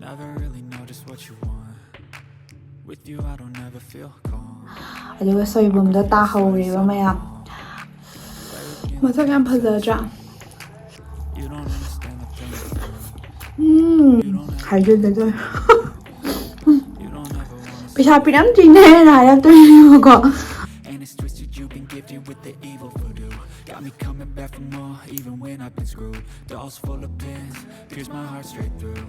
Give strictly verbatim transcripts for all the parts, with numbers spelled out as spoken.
Never really know just what you want. With you, I don't ever feel calm. ꯑꯗꯨꯒ ꯁꯣꯏꯕꯨꯝꯗꯣ ꯇꯥꯍꯧꯔꯦꯕ ꯃꯌꯥꯝ꯫ ꯃꯁꯛ ꯌꯥꯝ ꯐꯖꯗ꯭ꯔꯥ? You don't understand the pain. ꯎꯝ, ꯍꯥꯏꯖꯤꯜꯂꯦ ꯑꯗꯨ꯫ You don't ever wanna ꯄꯩꯁꯥ ꯄꯤꯔꯝꯗ꯭ꯔꯤꯅꯦꯅ ꯍꯥꯏꯔꯛꯇꯣꯏꯅꯦꯕꯀꯣ꯫ And it's twisted, you've been gifted with the evil voodoo. Got me coming back for more, even when I've been screwed. Dolls full of pins, pierce my heart straight through.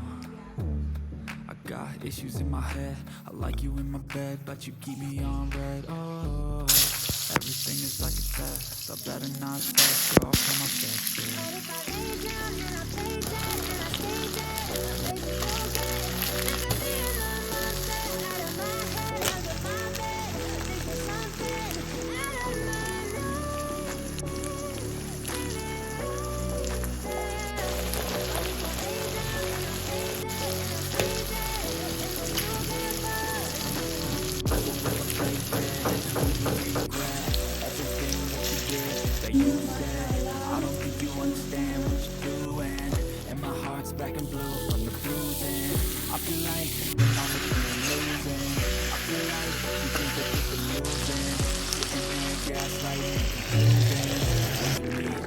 I got issues in my head. I like you in my bed, but you keep me on red. Oh, everything is like a test. I better not test, girl. Come on, sex, girl.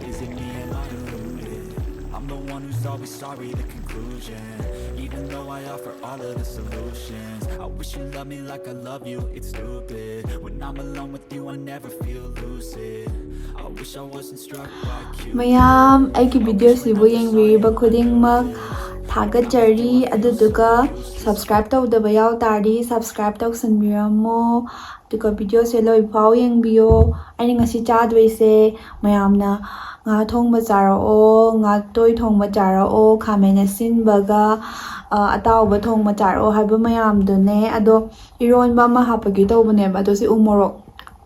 Is it me? Am I deluded? I'm the one who's always sorry, the conclusion. Even though I offer all of the solutions, I wish you loved me like I love you. It's stupid. When I'm alone with you, I never feel lucid. I wish I wasn't struck by Cupid. ꯃꯌꯥꯝ, ꯑꯩꯒꯤ ꯚꯤꯗꯤꯑꯣꯁꯤꯕꯨ ꯌꯦꯡꯕꯤꯔꯤꯕ ꯈꯨꯗꯤꯡꯃꯛ ꯊꯥꯒꯠꯆꯔꯤ꯫ ꯑꯗꯨꯗꯨꯒ subscribe ꯇꯧꯗꯕ ꯌꯥꯎ ꯇꯥꯔꯗꯤ subscribe ꯇꯧꯁꯟꯕꯤꯔꯝꯃꯣ꯫ ꯑꯗꯨꯒ ꯚꯤꯗꯤꯑꯣꯁꯦ ꯂꯣꯏꯐꯥꯎ ꯌꯦꯡꯕꯤꯌꯣ꯫ ꯑꯩꯅ ꯉꯁꯤ ꯆꯥꯗꯣꯏꯁꯦ, ꯃꯌꯥꯝꯅ "ꯉꯥ ꯊꯣꯡꯕ ꯆꯥꯔꯛꯑꯣ, ꯉꯥꯇꯣꯏ ꯊꯣꯡꯕ ꯆꯥꯔꯛꯑꯣ, ꯈꯥꯃꯦꯟ ꯑꯁꯤꯟꯕꯒ, ꯑ, ꯑꯇꯥꯎꯕ ꯊꯣꯡꯕ ꯆꯥꯔꯛꯑꯣ" ꯍꯥꯏꯕ ꯃꯌꯥꯝꯗꯨꯅꯦ꯫ ꯑꯗꯣ ꯏꯔꯣꯟꯕ ꯑꯃ ꯍꯥꯞꯄꯒꯦ ꯇꯧꯕꯅꯦꯕ, ꯑꯗꯣ ꯁꯤ ꯎ ꯃꯣꯔꯣꯛ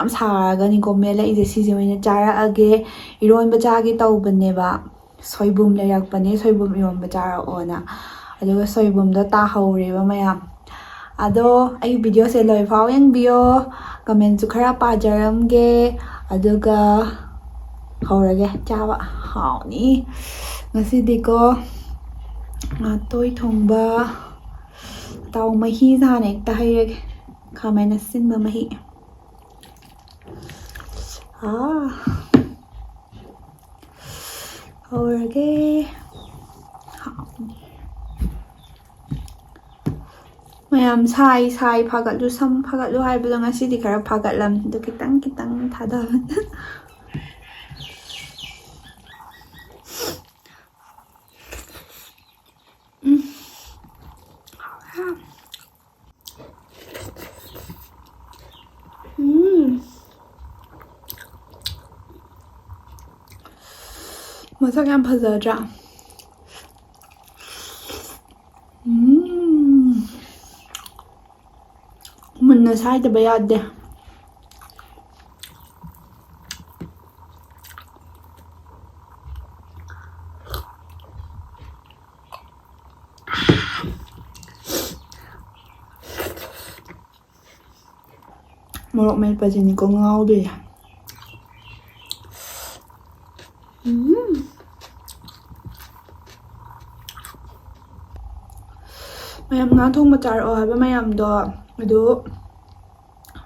ꯌꯥꯝ ꯁꯥꯔꯒꯅꯤꯀꯣ ꯃꯦꯠꯂꯛꯏꯁꯦ, ꯁꯤꯁꯦ ꯑꯣꯏꯅ ꯆꯥꯔꯛꯑꯒꯦ꯫ ꯏꯔꯣꯟꯕ ꯆꯥꯒꯦ ꯇꯧꯕꯅꯦꯕ, ꯁꯣꯏꯕꯨꯝ ꯂꯩꯔꯛꯄꯅꯦ, ꯁꯣꯏꯕꯨꯝ ꯏꯔꯣꯟꯕ ꯆꯥꯔꯛꯑꯣꯅ꯫ ꯑꯗꯨꯒ ꯁꯣꯏꯕꯨꯝꯗꯣ ꯇꯥꯍꯧꯔꯦꯕ ꯃꯌꯥꯝ꯫ ꯑꯗꯣ ꯑꯩ ꯚꯤꯗꯤꯑꯣꯁꯦ ꯂꯣꯏꯐꯥꯎ ꯌꯦꯡꯕꯤꯌꯣ, ꯀꯃꯦꯟꯁꯨ ꯈꯔ ꯄꯥꯖꯔꯝꯒꯦ꯫ ꯑꯗꯨꯒ ꯍꯧꯔꯒꯦ ꯆꯥꯕ꯫ ꯍꯥꯎꯅꯤ ꯉꯁꯤꯗꯤꯀꯣ꯫ ꯉꯥꯇꯣꯏ ꯊꯣꯡꯕ, ꯊꯥꯎ ꯃꯍꯤꯁꯦ ꯍꯥꯟꯅ ꯍꯦꯛꯇ ꯍꯩꯔꯒꯦ꯫ ꯈꯥꯃꯦꯟ ꯑꯁꯤꯟꯕ ꯃꯍꯤ꯫ ꯑꯥ꯫ ꯍꯧꯔꯒꯦ꯫ ꯃꯌꯥꯝ ꯁꯥꯏ, ꯁꯥꯏ, ꯐꯥꯒꯠꯂꯨ, ꯁꯝ ꯐꯥꯒꯠꯂꯨ ꯍꯥꯏꯕꯗꯣ ꯉꯁꯤꯗꯤ ꯈꯔ ꯐꯥꯒꯠꯂꯝꯅꯤ꯫ ꯑꯗꯣ ꯈꯤꯇꯪ ꯈꯤꯇꯪ ꯊꯥꯗꯕꯅꯦ꯫ ꯎꯝ꯫ ꯎꯝ꯫ ꯃꯁꯛ ꯌꯥꯝ ꯐꯖꯗ꯭ꯔꯥ? ꯎꯝ꯫ ꯃꯨꯟꯅ ꯁꯥꯏꯗꯕ ꯌꯥꯗꯦ꯫ ꯃꯣꯔꯣꯛ ꯃꯦꯠꯄꯁꯤꯅꯤꯀꯣ ꯉꯥꯎꯗꯣꯏꯁꯦ꯫ ꯎꯝ꯫ ꯃꯌꯥꯝ ꯉꯥ ꯊꯣꯡꯕ ꯆꯥꯔꯛꯑꯣ ꯍꯥꯏꯕ ꯃꯌꯥꯝꯗꯣ, ꯑꯗꯨ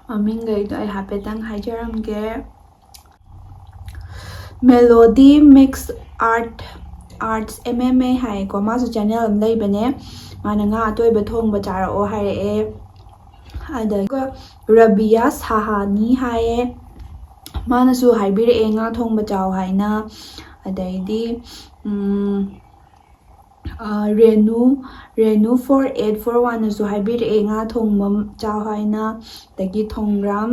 ꯃꯃꯤꯡꯈꯩꯗꯣ ꯑꯩ ꯍꯥꯏꯐꯦꯠꯇꯪ ꯍꯥꯏꯖꯔꯝꯒꯦ꯫ Melody Mix Art, Arts M M A ꯍꯥꯏꯌꯦꯀꯣ, ꯃꯥꯁꯨ channel ꯑꯃ ꯂꯩꯕꯅꯦ꯫ ꯃꯥꯅ ꯉꯥ ꯑꯇꯣꯏꯕ ꯊꯣꯡꯕ ꯆꯥꯔꯛꯑꯣ ꯍꯥꯏꯔꯛꯑꯦ꯫ ꯑꯗꯨꯒ ꯔꯕꯤꯌꯥ ꯁꯍꯥꯅꯤ ꯍꯥꯏꯌꯦ, ꯃꯥꯅꯁꯨ ꯍꯥꯏꯕꯤꯔꯛꯑꯦ ꯉꯥ ꯊꯣꯡꯕ ꯆꯥꯎ ꯍꯥꯏꯅ꯫ ꯑꯗꯩꯗꯤ, ꯎꯝ, ꯑ, Renu, Renu four eight four one ꯅꯁꯨ ꯍꯥꯏꯕꯤꯔꯛꯑꯦ ꯉꯥ ꯊꯣꯡꯕ ꯆꯥꯎ ꯍꯥꯏꯅ꯫ ꯑꯗꯒꯤ ꯊꯣꯡꯒ꯭ꯔꯥꯝ,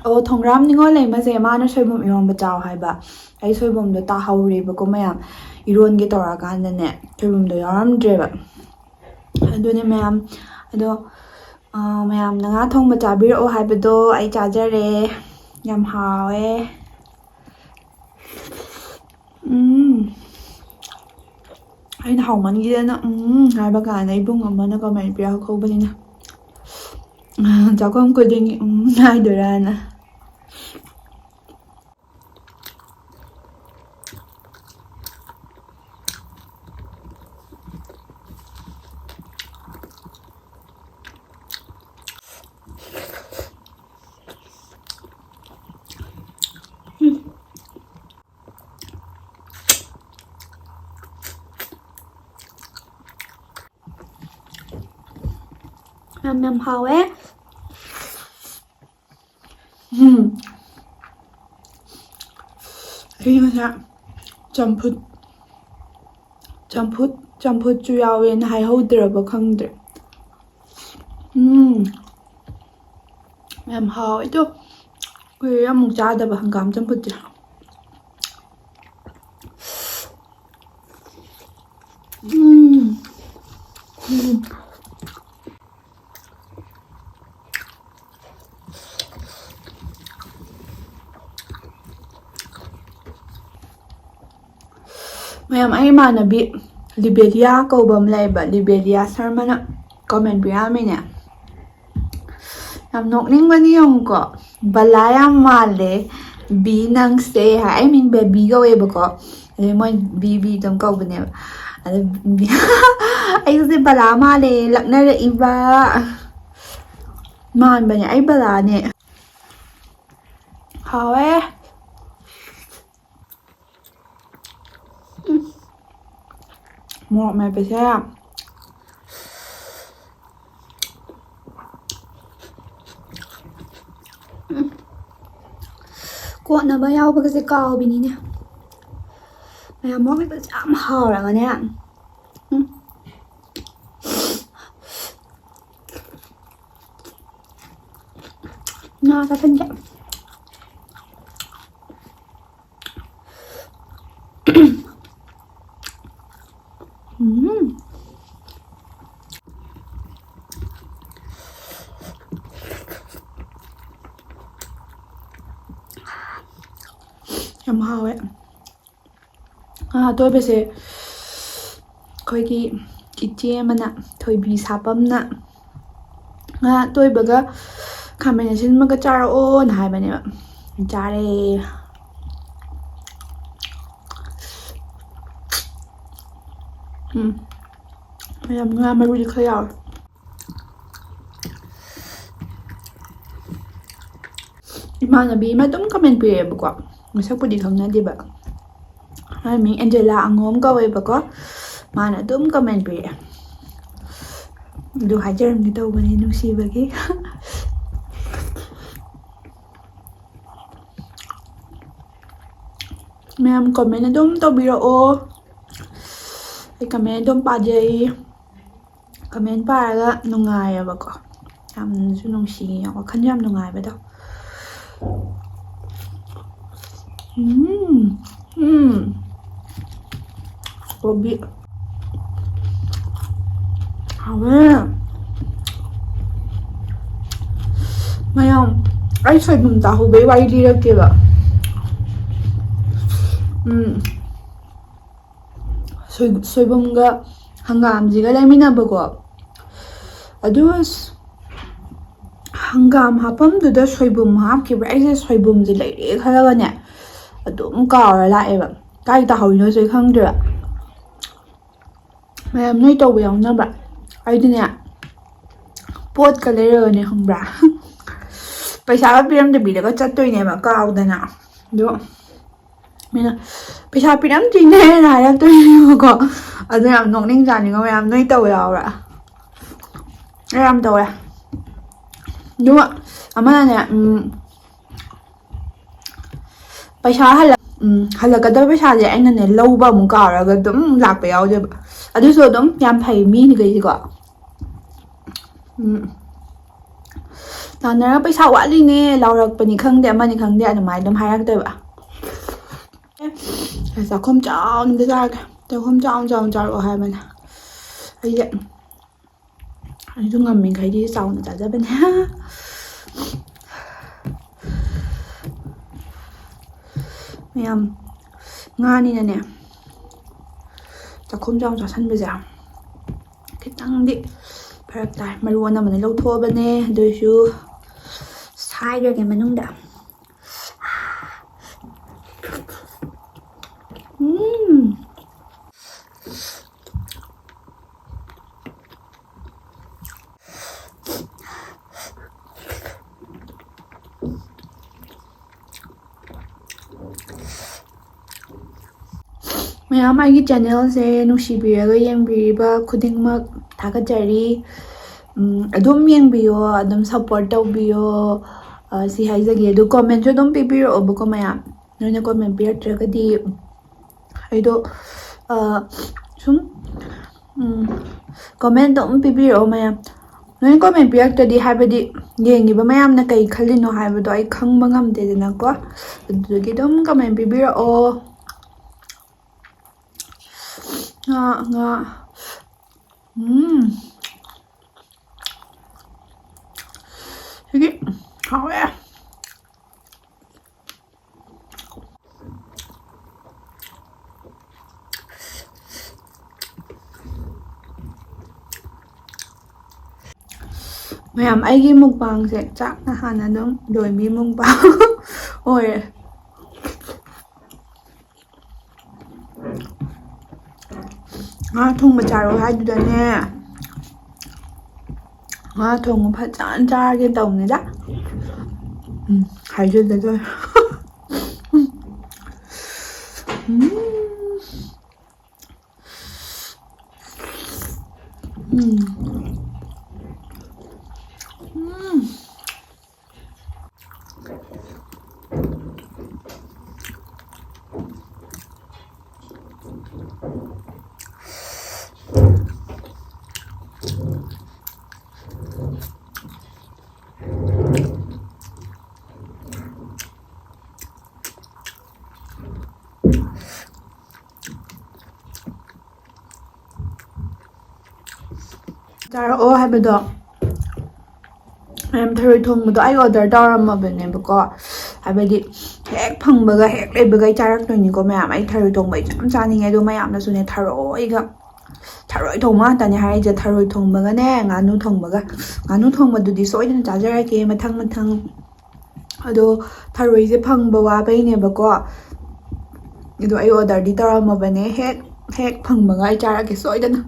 ꯑꯣ, ꯊꯣꯡꯒ꯭ꯔꯥꯝ ꯅꯤꯉꯣꯜ ꯂꯩꯃꯁꯦ, ꯃꯥꯅ ꯁꯣꯏꯕꯨꯝ ꯏꯔꯣꯝꯕ ꯆꯥꯎ ꯍꯥꯏꯕ꯫ ꯑꯩ ꯁꯣꯏꯕꯨꯝꯗꯣ ꯇꯥꯍꯧꯔꯦꯕꯀꯣ ꯃꯌꯥꯝ, ꯏꯔꯣꯟꯒꯦ ꯇꯧꯔꯀꯥꯟꯗꯅꯦ ꯁꯣꯏꯕꯨꯝꯗꯣ ꯌꯥꯎꯔꯝꯗ꯭ꯔꯦꯕ꯫ ꯑꯗꯨꯅꯦ ꯃꯌꯥꯝ, ꯑꯗꯣ, ꯑ, ꯃꯌꯥꯝꯅ ꯉꯥ ꯊꯣꯡꯕ ꯆꯥꯕꯤꯔꯛꯑꯣ ꯍꯥꯏꯕꯗꯣ ꯑꯩ ꯆꯥꯖꯔꯦ, ꯌꯥꯝ ꯍꯥꯎꯋꯦ꯫ ꯎꯝ꯫ ꯑꯩꯅ ꯍꯥꯎꯃꯟꯈꯤꯗꯅ "ꯎꯝ" ꯍꯥꯏꯕ ꯀꯥꯟꯗ ꯏꯕꯨꯡ ꯑꯃꯅ ꯀꯃꯦꯟ ꯄꯤꯔꯛꯍꯧꯕꯅꯤꯅ, ꯆꯥꯛꯈꯨꯝ ꯈꯨꯗꯤꯡꯒꯤ "ꯎꯝ" ꯍꯥꯏꯗꯣꯏꯔꯥꯅ꯫ ꯌꯥꯝ ꯌꯥꯝ ꯍꯥꯎꯋꯦ꯫ ꯎꯝ꯫ ꯑꯩ ꯉꯁꯥꯏ ꯆꯝꯐꯨꯠ, ꯆꯝꯐꯨꯠ, ꯆꯝꯐꯨꯠꯁꯨ ꯌꯥꯎꯋꯦꯅ ꯍꯥꯏꯍꯧꯗ꯭ꯔꯕ ꯈꯪꯗ꯭ꯔꯦ꯫ ꯎꯝ꯫ ꯌꯥꯝ ꯍꯥꯎꯋꯦ꯫ ꯑꯗꯣ ꯀꯨꯏꯔꯦ ꯑꯃꯨꯛ ꯆꯥꯗꯕ ꯍꯪꯒꯥꯝ ꯆꯝꯐꯨꯠꯁꯦ꯫ ꯎꯝ꯫ ꯎꯝ꯫ ꯃꯌꯥꯝ, ꯑꯩ ꯏꯃꯥꯟꯅꯕꯤ ꯂꯤꯕꯦꯂꯤꯌꯥ ꯀꯧꯕ ꯑꯃ ꯂꯩꯌꯦꯕ, ꯂꯤꯕꯦꯂꯤꯌꯥ ꯁꯔꯃꯅ comment ꯄꯤꯔꯛꯑꯝꯃꯤꯅꯦ꯫ ꯌꯥꯝ ꯅꯣꯛꯅꯤꯡꯕꯅꯤ ꯌꯦꯡꯉꯨꯀꯣ, "ꯕꯂꯥ ꯌꯥꯝ ꯃꯥꯜꯂꯦ ꯕꯤ ꯅꯪꯁꯦ" ꯍꯥꯏ꯫ ꯑꯩ ꯃꯤꯡ ꯕꯦꯕꯤ ꯀꯧꯋꯦꯕꯀꯣ, ꯑꯗꯩ ꯃꯣꯏ ꯕꯤ ꯕꯤ ꯑꯗꯨꯝ ꯀꯧꯕꯅꯦꯕ꯫ ꯑꯗ ꯕꯤ-, ꯑꯩꯁꯦ ꯕꯂꯥ ꯃꯥꯜꯂꯦ ꯂꯛꯅꯔꯛꯏꯕ꯫ ꯃꯥꯟꯕꯅꯦ, ꯑꯩ ꯕꯂꯥꯅꯦ꯫ ꯍꯥꯎꯋꯦ꯫ ꯎꯝ꯫ ꯃꯣꯔꯣꯛ ꯃꯦꯠꯄꯁꯦ꯫ ꯎꯝ꯫ ꯀꯣꯠꯅꯕ ꯌꯥꯎꯕꯒꯁꯦ ꯀꯥꯎꯕꯤꯅꯤꯅꯦ꯫ ꯃꯌꯥꯝ ꯃꯣꯔꯣꯛ ꯃꯦꯠꯄꯁꯦ ꯌꯥꯝ ꯍꯥꯎꯔꯒꯅꯦ꯫ ꯎꯝ꯫ ꯉꯥ ꯆꯥꯁꯤꯟꯒꯦ꯫ ꯎꯝ꯫ ꯌꯥꯝ ꯍꯥꯎꯋꯦ꯫ ꯉꯥ ꯑꯇꯣꯏꯕꯁꯦ ꯑꯩꯈꯣꯏꯒꯤ ꯏꯆꯦ ꯑꯃꯅ, ꯊꯣꯏꯕꯤ ꯁꯥꯄꯝꯅ, ꯉꯥ ꯑꯇꯣꯏꯕꯒ ꯈꯥꯃꯦꯟ ꯑꯁꯤꯟꯕꯒ ꯆꯥꯔꯛꯑꯣꯅ ꯍꯥꯏꯕꯅꯦꯕ꯫ ꯆꯥꯔꯦ꯫ ꯎꯝ꯫ ꯃꯌꯥꯝ ꯉꯥ ꯃꯔꯨꯗꯤ ꯈꯔ ꯌꯥꯎꯔꯦ꯫ ꯏꯃꯥꯟꯅꯕꯤ ꯑꯃ ꯑꯗꯨꯝ comment ꯄꯤꯔꯛꯑꯦꯕꯀꯣ, ꯃꯁꯛꯄꯨꯗꯤ ꯈꯪꯅꯗꯦꯕ꯫ ꯃꯥꯏ ꯃꯤꯡ ꯑꯦꯟꯖꯦꯂꯥ ꯑꯉꯣꯝ ꯀꯧꯋꯦꯕꯀꯣ꯫ ꯃꯥꯅ ꯑꯗꯨꯝ comment ꯄꯤꯔꯛꯑꯦ꯫ ꯑꯗꯨ ꯍꯥꯏꯖꯔꯝꯒꯦ ꯇꯧꯕꯅꯦ, ꯅꯨꯡꯁꯤꯕꯒꯤ꯫ ꯃꯌꯥꯝ comment ꯑꯗꯨꯝ ꯇꯧꯕꯤꯔꯛꯑꯣ, ꯑꯩ comment ꯑꯗꯨꯝ ꯄꯥꯖꯩ꯫ Comment ꯄꯥꯔꯒ ꯅꯨꯡꯉꯥꯏꯌꯦꯕꯀꯣ, ꯌꯥꯝꯅꯁꯨ ꯅꯨꯡꯁꯤ, ꯌꯥꯝ ꯋꯥꯈꯜ ꯌꯥꯝ ꯅꯨꯡꯉꯥꯏꯕꯗꯣ꯫ ꯎꯝ, ꯎꯝ꯫ ꯀꯣꯕꯤ ꯍꯥꯎꯋꯦ꯫ ꯃꯌꯥꯝ, ꯑꯩ ꯁꯣꯏꯕꯨꯝ ꯆꯥꯍꯧꯕꯩ ꯋꯥꯔꯤ ꯂꯤꯔꯛꯀꯦꯕ꯫ ꯎꯝ꯫ ꯁꯣꯏ-, ꯁꯣꯏꯕꯨꯝꯒ ꯍꯪꯒꯥꯝꯁꯤꯒ ꯂꯩꯃꯤꯟꯅꯕꯀꯣ꯫ ꯑꯗꯨꯒ ꯁ-, ꯍꯪꯒꯥꯝ ꯍꯥꯞꯐꯝꯗꯨꯗ ꯁꯣꯏꯕꯨꯝ ꯍꯥꯞꯈꯤꯕ꯭ꯔꯥ? ꯑꯩꯁꯦ ꯁꯣꯏꯕꯨꯝꯁꯦ ꯂꯩꯔꯦ ꯈꯜꯂꯒꯅꯦ, ꯑꯗꯨꯝ ꯀꯥꯎꯔ ꯂꯥꯛꯑꯦꯕ꯫ ꯀꯥꯏ ꯇꯥꯍꯧꯔꯤꯅꯣꯁꯨ ꯑꯩ ꯈꯪꯗ꯭ꯔꯦꯕ꯫ ꯃꯌꯥꯝ, ꯅꯣꯏ ꯇꯧꯕ ꯌꯥꯎꯅꯕ꯭ꯔꯥ? ꯑꯩꯗꯤꯅꯦ, ꯄꯣꯠꯀ ꯂꯩꯔꯒꯅꯦ, ꯈꯪꯕ꯭ꯔꯥ? ꯄꯩꯁꯥꯒ ꯄꯤꯔꯝꯗꯕꯤꯗꯒ ꯆꯠꯇꯣꯏꯅꯦꯕ, ꯀꯥꯎꯗꯅ꯫ ꯑꯗꯣ ꯃꯤꯅ, "ꯄꯩꯁꯥ ꯄꯤꯔꯝꯗ꯭ꯔꯤꯅꯦꯅ" ꯍꯥꯏꯔꯛꯇꯣꯏꯅꯦꯕꯀꯣ꯫ ꯑꯗꯣ ꯌꯥꯝ ꯅꯣꯛꯅꯤꯡꯖꯥꯠꯅꯤꯉꯣ ꯃꯌꯥꯝ, ꯅꯣꯏ ꯇꯧꯕ ꯌꯥꯎꯕ꯭ꯔꯥ? ꯑꯩ ꯌꯥꯝ ꯇꯧꯋꯦ꯫ ꯑꯗꯨꯒ ꯑꯃꯅꯅꯦ, ꯎꯝ, ꯄꯩꯁꯥ ꯍꯜꯂꯛ-, ꯎꯝ, ꯍꯜꯂꯛꯀꯗꯕ ꯄꯩꯁꯥꯁꯦ ꯑꯩꯅꯅꯦ ꯂꯧꯕ ꯑꯃꯨꯛ ꯀꯥꯎꯔꯒ ꯑꯗꯨꯝ ꯂꯥꯛꯄ ꯌꯥꯎꯗꯣꯏꯕ꯫ ꯑꯗꯨꯁꯨ ꯑꯗꯨꯝ ꯌꯥꯝ ꯐꯩ ꯃꯤꯈꯩꯁꯦꯀꯣ꯫ ꯎꯝ꯫ ꯇꯥꯟꯅꯔꯒ "ꯄꯩꯁꯥ ꯋꯥꯠꯂꯤꯅꯦ" ꯂꯥꯎꯔꯛꯄꯅꯤ ꯈꯪꯗꯦ, ꯑꯃꯅꯤ ꯈꯪꯗꯦ, ꯑꯗꯨꯃꯥꯏꯅ ꯑꯗꯨꯝ ꯍꯥꯏꯔꯛꯇꯣꯏꯕ꯫ ꯆꯥꯛꯈꯨꯝ ꯆꯥꯎꯅ ꯆꯥꯒꯦ꯫ ꯆꯥꯛꯈꯨꯝ ꯆꯥꯎꯅ ꯆꯥꯎꯅ ꯆꯥꯔꯛꯑꯣ ꯍꯥꯏꯕꯅꯦ꯫ ꯑꯩꯁꯦ, ꯑꯩꯁꯨ ꯉꯝꯃꯤꯈꯩꯗꯤ ꯆꯥꯎꯅ ꯆꯥꯖꯕꯅꯦ꯫ ꯃꯌꯥꯝ, ꯉꯥꯅꯤꯅꯅꯦ, ꯆꯥꯛꯈꯨꯝ ꯆꯥꯎꯅ ꯆꯥꯁꯟꯕꯁꯦ ꯈꯤꯇꯪꯗꯤ ꯐꯔꯛ ꯇꯥꯏ꯫ ꯃꯔꯨ ꯑꯅꯝꯕꯅ ꯂꯧꯊꯣꯛꯑꯕꯅꯦ, ꯑꯗꯨꯏꯁꯨ ꯁꯥꯏꯈ꯭ꯔꯒꯦ ꯃꯅꯨꯡꯗ꯫ ꯎꯝ꯫ ꯃꯌꯥꯝ, ꯑꯩꯒꯤ ꯆꯦꯅꯦꯜꯁꯦ ꯅꯨꯡꯁꯤꯕꯤꯔꯒ ꯌꯦꯡꯕꯤꯔꯤꯕ ꯈꯨꯗꯤꯡꯃꯛ ꯊꯥꯒꯠꯆꯔꯤ꯫ ꯎꯝ, ꯑꯗꯨꯝ ꯌꯦꯡꯕꯤꯌꯣ, ꯑꯗꯨꯝ ꯁꯞꯄꯣꯔꯠ ꯇꯧꯕꯤꯌꯣ, ꯑ, ꯁꯤ ꯍꯥꯏꯖꯒꯦ꯫ ꯑꯗꯨ ꯀꯣꯃꯦꯟꯁꯨ ꯑꯗꯨꯝ ꯄꯤꯕꯤꯔꯛꯑꯣꯕꯀꯣ ꯃꯌꯥꯝ꯫ ꯅꯣꯏꯅ ꯀꯣꯃꯦꯟ ꯄꯤꯔꯛꯇ꯭ꯔꯒꯗꯤ ꯑꯩꯗꯣ, ꯑ, ꯁꯨꯝ, ꯎꯝ, ꯀꯣꯃꯦꯟ ꯑꯗꯨꯝ ꯄꯤꯕꯤꯔꯛꯑꯣ ꯃꯌꯥꯝ꯫ ꯅꯣꯏꯅ ꯀꯣꯃꯦꯟ ꯄꯤꯔꯛꯇ꯭ꯔꯗꯤ, ꯍꯥꯏꯕꯗꯤ ꯌꯦꯡꯉꯤꯕ ꯃꯌꯥꯝꯅ ꯀꯩ ꯈꯜꯂꯤꯅꯣ ꯍꯥꯏꯕꯗꯣ ꯑꯩ ꯈꯪꯕ ꯉꯝꯗꯦꯗꯅꯀꯣ꯫ ꯑꯗꯨꯗꯒꯤ ꯑꯗꯨꯝ ꯀꯣꯃꯦꯟ ꯄꯤꯕꯤꯔꯛꯑꯣ꯫ ꯉꯥ, ꯉꯥ꯫ ꯎꯝ꯫ ꯁꯤꯗꯤ ꯍꯥꯎꯋꯦ꯫ ꯃꯌꯥꯝ, ꯑꯩꯒꯤ ꯃꯨꯛꯕꯥꯡꯁꯦ ꯆꯥꯛꯅ ꯍꯥꯟꯅ ꯑꯗꯨꯝ ꯂꯣꯏꯕꯤ ꯃꯨꯛꯕꯥꯡ ꯑꯣꯏꯔꯦ꯫ ꯉꯥ ꯊꯣꯡꯕ ꯆꯥꯔꯛꯑꯣ ꯍꯥꯏꯗꯨꯗꯅꯦ, ꯉꯥ ꯊꯣꯡꯕ ꯐꯖꯅ ꯆꯥꯔꯒꯦ ꯇꯧꯅꯤꯗ꯫ ꯎꯝ, ꯍꯥꯏꯖꯤꯜꯂꯦ ꯇꯧꯔꯦ꯫ ꯎꯝ꯫ ꯎꯝ꯫ ꯎꯝ꯫ ꯆꯥꯔꯛꯑꯣ ꯍꯥꯏꯕꯗꯣ꯫ ꯃꯌꯥꯝ, ꯊꯔꯣꯏ ꯊꯣꯡꯕꯗꯣ ꯑꯩ ꯑꯣꯔꯗꯔ ꯇꯧꯔꯝꯃꯕꯅꯦꯕꯀꯣ꯫ ꯍꯥꯏꯕꯗꯤ ꯍꯦꯛ ꯐꯪꯕꯒ ꯍꯦꯛ ꯂꯩꯕꯒ ꯑꯩ ꯆꯥꯔꯛꯇꯣꯏꯅꯤꯀꯣ ꯃꯌꯥꯝ꯫ ꯑꯩ ꯊꯔꯣꯏ ꯊꯣꯡꯕ ꯑꯩ ꯌꯥꯝ ꯆꯥꯅꯤꯡꯉꯦ꯫ ꯑꯗꯣ ꯃꯌꯥꯝꯅꯁꯨꯅꯦ ꯊꯔꯣꯏꯒ, ꯊꯔꯣꯏ ꯊꯣꯡꯕ ꯉꯥꯛꯇꯅꯦ ꯍꯥꯏꯔꯤꯁꯦ꯫ ꯊꯔꯣꯏ ꯊꯣꯡꯕꯒꯅꯦ ꯉꯥꯅꯨ ꯊꯣꯡꯕꯒ꯫ ꯉꯥꯅꯨ ꯊꯣꯡꯕꯗꯨꯗꯤ ꯁꯣꯏꯗꯅ ꯆꯥꯖꯔꯛꯀꯦ ꯃꯊꯪ ꯃꯊꯪ꯫ ꯑꯗꯣ ꯊꯔꯣꯏꯁꯦ ꯐꯪꯕ ꯋꯥꯕꯩꯅꯦꯕꯀꯣ꯫ ꯑꯗꯣ ꯑꯩ ꯑꯣꯔꯗꯔꯗꯤ ꯇꯧꯔꯝꯃꯕꯅꯦ꯫ ꯍꯦꯛ, ꯍꯦꯛ ꯐꯪꯕꯒ ꯑꯩ ꯆꯥꯔꯛꯀꯦ ꯁꯣꯏꯗꯅ꯫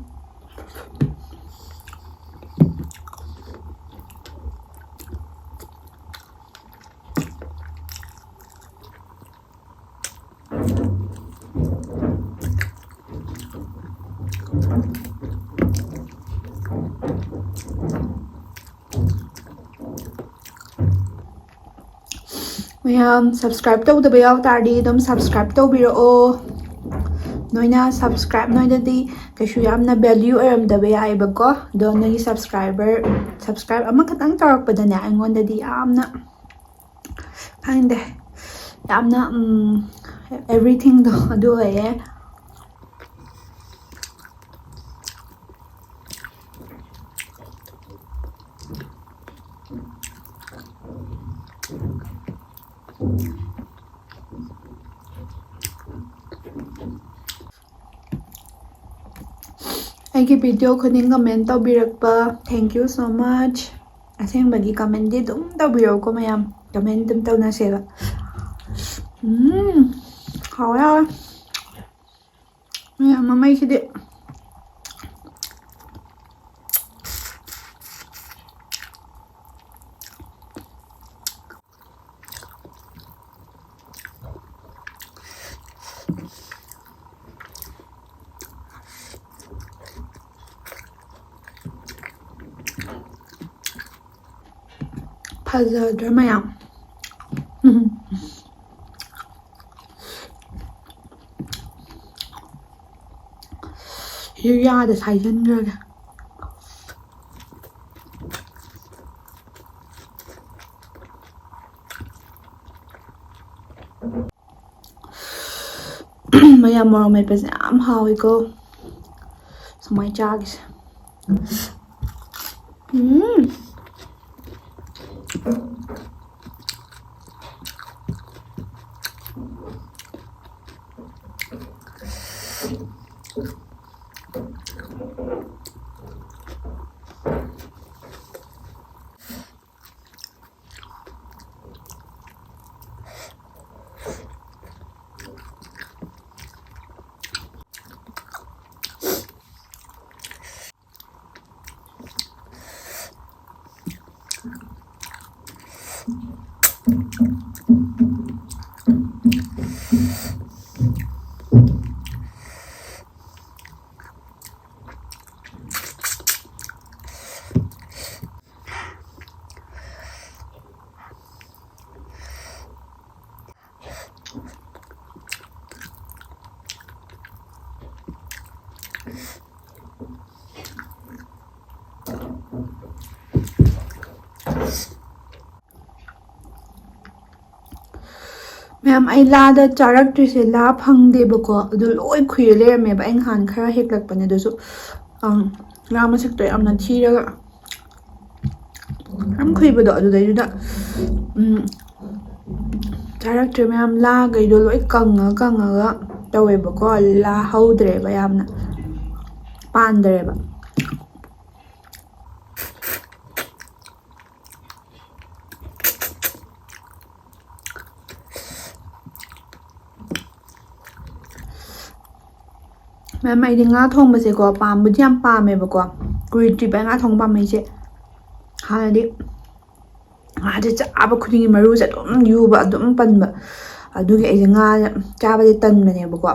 ꯃꯌꯥꯝ subscribe ꯇꯧꯗꯕ ꯌꯥꯎ ꯇꯥꯔꯗꯤ ꯑꯗꯨꯝ subscribe ꯇꯧꯕꯤꯔꯛꯑꯣ꯫ ꯅꯣꯏꯅ subscribe, ꯅꯣꯏꯗꯗꯤ ꯀꯩꯁꯨ ꯌꯥꯝꯅ value ꯑꯣꯏꯔꯝꯗꯕ ꯌꯥꯏꯑꯕꯀꯣ, ꯑꯗꯣ ꯅꯣꯏꯒꯤ subscriber, subscribe ꯑꯃꯈꯛꯇꯪ ꯇꯧꯔꯛꯄꯗꯅꯦ, ꯑꯩꯉꯣꯟꯗꯗꯤ ꯌꯥꯝꯅ, ꯈꯪꯗꯦ, ꯌꯥꯝꯅ, ꯎꯝ, everythingꯗꯣ ꯑꯗꯨ ꯑꯣꯏꯌꯦ꯫ ꯑꯩꯒꯤ video ꯈꯨꯗꯤꯡ comment ꯇꯧꯕꯤꯔꯛꯄ, thank you so much꯫ ꯑꯁꯦꯡꯕꯒꯤ commentꯗꯤ ꯑꯗꯨꯝ ꯇꯧꯕꯤꯔꯛꯎꯀꯣ ꯃꯌꯥꯝ, comment ꯑꯗꯨꯝ ꯇꯧꯅꯁꯦꯕ꯫ ꯎꯝ, ꯍꯥꯎꯋꯦ, ꯍꯥꯎꯋꯦ꯫ ꯃꯌꯥꯝ ꯃꯃꯩꯁꯤꯗꯤ꯫ ꯐꯖꯗ꯭ꯔꯥ ꯃꯌꯥꯝ? ꯎꯝ꯫ ꯌꯥꯗ ꯁꯥꯏꯖꯟꯈ꯭ꯔꯒꯦ꯫ ꯃꯌꯥꯝ ꯃꯣꯔꯣꯛ ꯃꯦꯠꯄꯁꯦ ꯌꯥꯝ ꯍꯥꯎꯋꯤꯀꯣ꯫ ꯁꯨꯃꯥꯏꯅ ꯆꯥꯒꯤꯁꯦ꯫ ꯎꯝ꯫ ꯌꯥꯝ ꯑꯩ ꯂꯥꯗ ꯆꯥꯔꯛꯇ꯭ꯔꯤꯁꯦ, ꯂꯥ ꯐꯪꯗꯦꯕꯀꯣ, ꯑꯗꯨ ꯂꯣꯏ ꯈꯨꯏꯔ ꯂꯩꯔꯝꯃꯦꯕ꯫ ꯑꯩ ꯅꯍꯥꯟ ꯈꯔ ꯍꯦꯛꯂꯛꯄꯅꯦ, ꯑꯗꯨꯁꯨ, ꯑꯪ, ꯂꯥ ꯃꯁꯛꯇꯣ ꯌꯥꯝꯅ ꯊꯤꯔꯒ ꯌꯥꯝ ꯈꯨꯏꯕꯗꯣ, ꯑꯗꯨꯗꯩꯗꯨꯗ, ꯎꯝ, ꯆꯥꯔꯛꯇ꯭ꯔꯦ ꯃꯌꯥꯝ꯫ ꯂꯥꯈꯩꯗꯣ ꯂꯣꯏ ꯀꯪꯉ ꯀꯪꯉꯒ ꯇꯧꯋꯦꯕꯀꯣ, ꯂꯥ ꯍꯧꯗ꯭ꯔꯦꯕ, ꯌꯥꯝꯅ ꯄꯥꯟꯗ꯭ꯔꯦꯕ꯫ ꯃꯌꯥꯝ, ꯑꯩꯗꯤ ꯉꯥ ꯊꯣꯡꯕꯁꯦꯀꯣ, ꯄꯥꯝꯕꯨꯗꯤ ꯌꯥꯝ ꯄꯥꯝꯃꯦꯕꯀꯣ, ꯀꯨꯏꯗ꯭ꯔꯤꯕ ꯉꯥ ꯊꯣꯡꯕ ꯄꯥꯝꯃꯛꯏꯁꯦ꯫ ꯍꯥꯟꯅꯗꯤ ꯉꯥꯁꯦ ꯆꯥꯕ ꯈꯨꯗꯤꯡꯒꯤ ꯃꯔꯨꯁꯦ ꯑꯗꯨꯝ ꯌꯨꯕ, ꯑꯗꯨꯝ ꯄꯟꯕ, ꯑꯗꯨꯒꯤ ꯑꯩꯁꯦ ꯉꯥ ꯆꯥꯕꯁꯦ ꯇꯟꯕꯅꯦꯕꯀꯣ꯫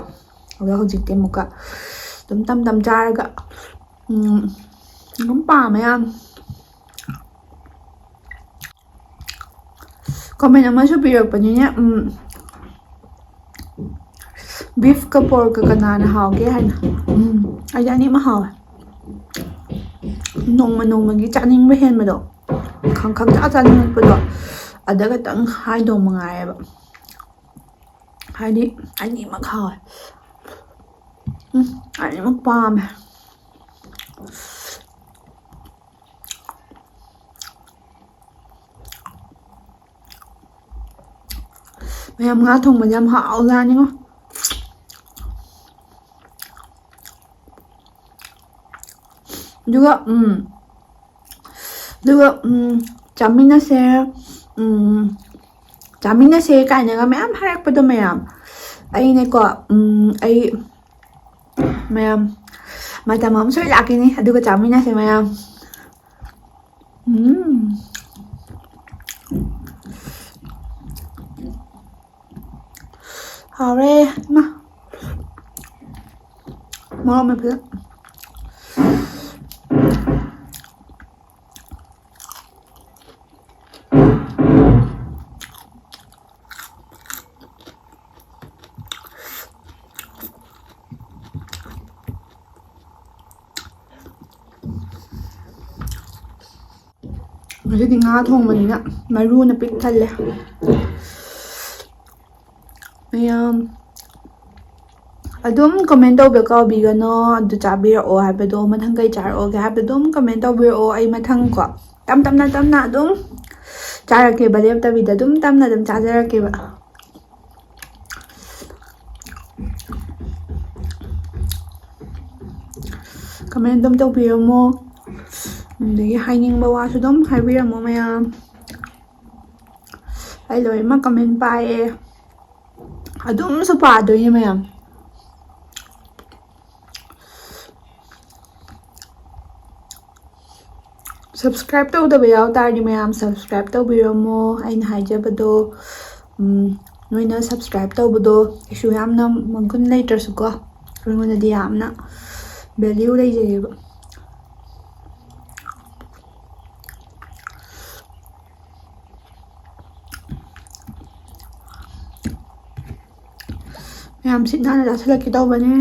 ꯑꯗꯣ ꯍꯧꯖꯤꯛꯇꯤ ꯑꯃꯨꯛꯀ ꯑꯗꯨꯝ ꯇꯝ ꯇꯝ ꯆꯥꯔꯒ, ꯎꯝ, ꯑꯗꯨꯝ ꯄꯥꯝꯃꯦ ꯌꯥꯝ꯫ ꯀꯃꯦꯟ ꯑꯃꯁꯨ ꯄꯤꯔꯛꯄꯅꯤꯅꯦ, ꯎꯝ, ꯕꯤꯐꯀ ꯄꯣꯔꯛꯀ ꯀꯅꯥꯅ ꯍꯥꯎꯒꯦ ꯍꯥꯏꯅ꯫ ꯎꯝ, ꯑꯩꯗꯤ ꯑꯅꯤꯃꯛ ꯍꯥꯎꯋꯦ꯫ ꯅꯣꯡꯃ ꯅꯣꯡꯃꯒꯤ ꯆꯥꯅꯤꯡꯕ ꯍꯦꯟꯕꯗꯣ, ꯈꯪ ꯈꯪꯆꯥ ꯆꯥꯅꯤꯡꯉꯛꯄꯗꯣ, ꯑꯗ ꯈꯛꯇꯪ ꯍꯥꯏꯗꯧ ꯃꯉꯥꯏꯔꯦꯕ꯫ ꯍꯥꯏꯗꯤ ꯑꯅꯤꯃꯛ ꯍꯥꯎꯋꯦ꯫ ꯎꯝ, ꯑꯅꯤꯃꯛ ꯄꯥꯝꯃꯦ꯫ ꯃꯌꯥꯝ, ꯉꯥ ꯊꯣꯡꯕꯁꯦ ꯌꯥꯝ ꯍꯥꯎꯖꯥꯠꯅꯤꯉꯣ꯫ ꯑꯗꯨꯒ, ꯎꯝ, ꯑꯗꯨꯒ, ꯎꯝ, ꯆꯥꯃꯤꯟꯅꯁꯦ, ꯎꯝ, ꯆꯥꯃꯤꯟꯅꯁꯦ ꯀꯥꯏꯅꯒ ꯃꯌꯥꯝ ꯍꯥꯏꯔꯛꯄꯗꯣ ꯃꯌꯥꯝ꯫ ꯑꯩꯅꯦꯀꯣ, ꯎꯝ, ꯑꯩ ꯃꯌꯥꯝ, ꯃꯇꯝ ꯑꯃ ꯁꯣꯏ ꯂꯥꯛꯈꯤꯅꯤ, ꯑꯗꯨꯒ ꯆꯥꯃꯤꯟꯅꯁꯦ ꯃꯌꯥꯝ꯫ ꯎꯝ꯫ ꯍꯥꯎꯔꯦ, ꯏꯃꯥ꯫ ꯃꯣꯔꯣꯛ ꯃꯦꯠꯄꯗ꯫ ꯉꯁꯤꯗꯤ ꯉꯥ ꯊꯣꯡꯕꯅꯤꯅ ꯃꯔꯨꯅ ꯄꯤꯛ ꯊꯜꯂꯦ꯫ ꯌꯥꯝ ꯑꯗꯨꯝ comment ꯇꯧꯕ ꯀꯥꯎꯕꯤꯒꯅꯣ꯫ ꯑꯗꯨ ꯆꯥꯕꯤꯔꯛꯑꯣ ꯍꯥꯏꯕꯗꯣ, ꯃꯊꯪ ꯀꯩ ꯆꯥꯔꯛꯑꯣꯒꯦ ꯍꯥꯏꯕꯗꯣ ꯑꯗꯨꯝ comment ꯇꯧꯕꯤꯔꯛꯑꯣ꯫ ꯑꯩ ꯃꯊꯪ ꯀꯣ ꯇꯞ ꯇꯞꯅ ꯇꯞꯅ ꯑꯗꯨꯝ ꯆꯥꯔꯛꯀꯦꯕ, ꯂꯦꯞꯇꯕꯤꯗ ꯑꯗꯨꯝ ꯇꯞꯅ ꯑꯗꯨꯝ ꯆꯥꯖꯔꯛꯀꯦꯕ꯫ Comment ꯑꯗꯨꯝ ꯇꯧꯕꯤꯔꯝꯃꯣ, ꯑꯗꯒꯤ ꯍꯥꯏꯅꯤꯡꯕ ꯋꯥꯁꯨ ꯑꯗꯨꯝ ꯍꯥꯏꯕꯤꯔꯝꯃꯣ ꯃꯌꯥꯝ꯫ ꯑꯩ ꯂꯣꯏꯅꯃꯛ comment ꯄꯥꯏꯌꯦ, ꯑꯗꯨꯝꯁꯨ ꯄꯥꯗꯣꯏꯅꯦ ꯃꯌꯥꯝ꯫ Subscribe ꯇꯧꯗꯕ ꯌꯥꯎ ꯇꯥꯔꯗꯤ ꯃꯌꯥꯝ subscribe ꯇꯧꯕꯤꯔꯝꯃꯣ꯫ ꯑꯩꯅ ꯍꯥꯏꯖꯕꯗꯣ, ꯎꯝ, ꯅꯣꯏꯅ subscribe ꯇꯧꯕꯗꯣ ꯀꯩꯁꯨ ꯌꯥꯝꯅ ꯃꯒꯨꯟ ꯂꯩꯇ꯭ꯔꯁꯨꯀꯣ, ꯑꯩꯉꯣꯟꯗꯗꯤ ꯌꯥꯝꯅ value ꯂꯩꯖꯩꯌꯦꯕ꯫ ꯃꯌꯥꯝ ꯁꯤꯠ ꯅꯥꯟꯅ ꯆꯥꯁꯤꯜꯂꯛꯀꯦ ꯇꯧꯕꯅꯦ꯫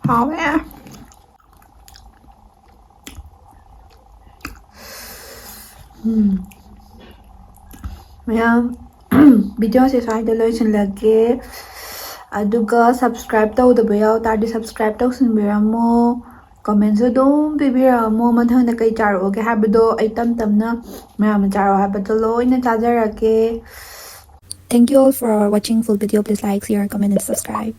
ꯍꯥꯎꯋꯦ꯫ ꯎꯝ꯫ ꯃꯌꯥꯝ, videoꯁꯦ ꯁ꯭ꯋꯥꯏꯗ ꯂꯣꯏꯁꯤꯜꯂꯒꯦ꯫ ꯑꯗꯨꯒ subscribe ꯇꯧꯗꯕ ꯌꯥꯎ ꯇꯥꯔꯗꯤ subscribe ꯇꯧꯁꯤꯟꯕꯤꯔꯝꯃꯣ꯫ Commentꯁꯨ ꯑꯗꯨꯝ ꯄꯤꯕꯤꯔꯛꯑꯝꯃꯣ꯫ ꯃꯊꯪꯗ ꯀꯩ ꯆꯥꯔꯛꯑꯣꯒꯦ ꯍꯥꯏꯕꯗꯣ ꯑꯩ ꯇꯞ ꯇꯞꯅ ꯃꯌꯥꯝꯅ ꯆꯥꯔꯛꯑꯣ ꯍꯥꯏꯕꯗꯣ ꯂꯣꯏꯅ ꯆꯥꯖꯔꯛꯀꯦ꯫ Thank you all for watching full video. Please like, share, comment and subscribe.